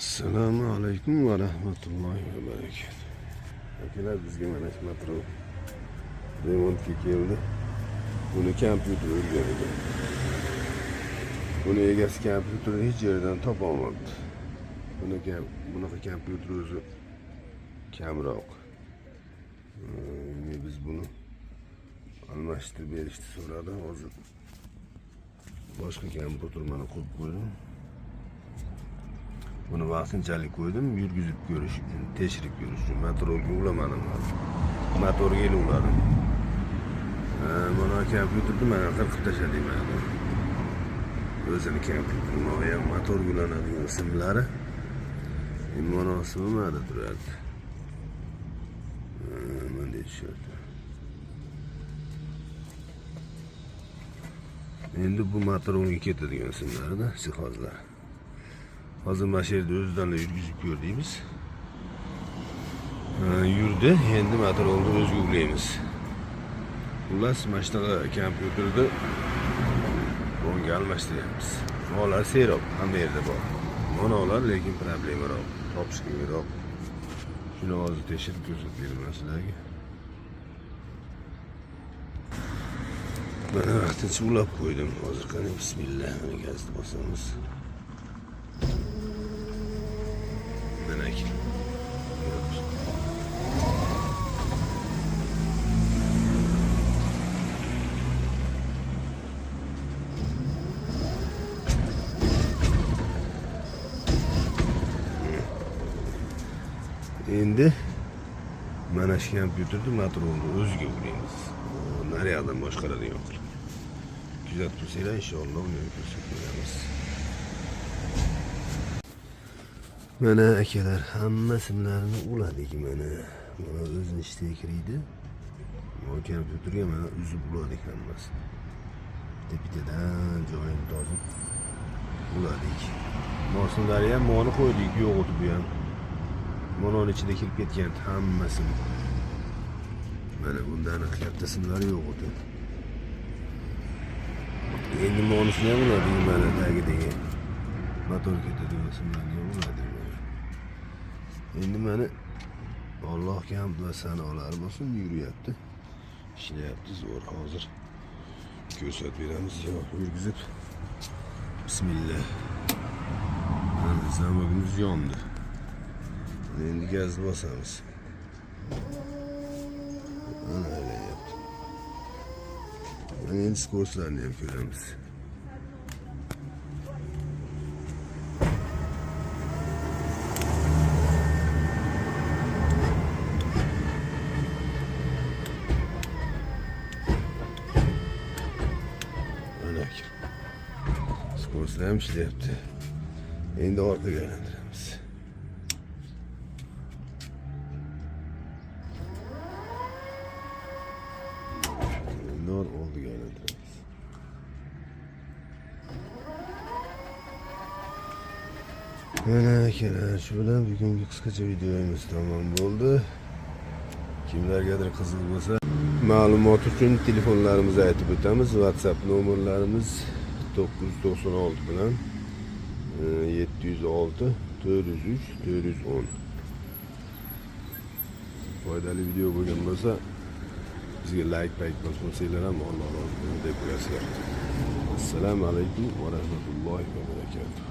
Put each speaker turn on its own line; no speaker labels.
Assalomu alaykum va rahmatullohi va barakatuh. Akalar, bizga mana shu metro remontga keldi. Buni kompyuter o'lgan ekan. Buni egasi kompyuterni hech yerdan topa olmabdi. Bunaqa kompyuter o'zi kamroq. Endi biz buni almashtirib berishni so'radi. Hozir boshqa kompyuter mana qo'yib qo'ydim. Buni vaqtinchalik qo'ydim, yurgizib ko'rish uchun, tekshirib ko'rish uchun. Motorga ulamadim hali. Motorga uladim. Mana kompyuterni mana qirqib tashladik mana. O'zini kompyuterini ham motorga ulanadigan simlari munosib mana turadi. Bunday tushadi. Endi bu motorga ketadigan simlarida jihozlar. Hozir mana shu yerda o'zidan yurgizib ko'rdik biz. Yurdi, endi motorni o'ziga ulaymiz. Xullas, mana shunaqa kompyuterni bunga almashtiryapmiz. Molar serob, hamma yerda bor. Manolar lekin problemaroq, topish qiyinroq. Shuni hozir tekshirib ko'rsatib beraman sizlarga. Mana vaqtincha ulab qo'ydim. Hozir qani bismillah, mana gazni bosamiz. Mana aka. Endi mana shu kompyuterni motorni o'ziga ulaymiz. Nariyoqdan boshqaradigan qilib. Kuzatib tursanglar inshaalloh uni ko'rsatib beramiz. Mana akalar, hamma simlarini uladik mana. Mana o'zini ishga kirdi. Bu kompyuterga mana uzib uladik hammasini. Bitta-bittadan joyini topib uladik. Mosimlari ham moni qo'ydik, yo'q edi bu ham. Mononi ichida kirib ketgan hammasi. Mana bundan katta simlari yo'q edi. Endi monisini ham uladik mana tagidagi motor ketadigan simlarni ham uladik mana. Endi mana Allohga hamd va sanolar bo'lsin, yuryapti. Ishlayapti zo'r. Hozir ko'rsatib beramiz, yo'q yurgizib. Bismillah. Mana zamogimiz yondi. Endi gazni bosamiz. Mana aylanyapti. Mana endi skorslarni ham ko'ramiz. Mana aka. Skorslar ham ishlayapti. Endi orqaga aylantiramiz. Endi oldiga aylantiramiz. Mana akalar, shu bilan bugungi qisqacha videomiz tamom bo'ldi. Kimlargadir qiziq bo'lsa, ma'lumot uchun telefonlarimizni aytib o'tamiz. WhatsApp nomerlarimiz 996 bilan 706 403 410. Foydali video bo'lgan bo'lsa, bizga like payk bosmasanglar ham Alloh rozi bo'lsin deb qo'yasizlar. Assalomu alaykum va rahmatullohi va barakatuh.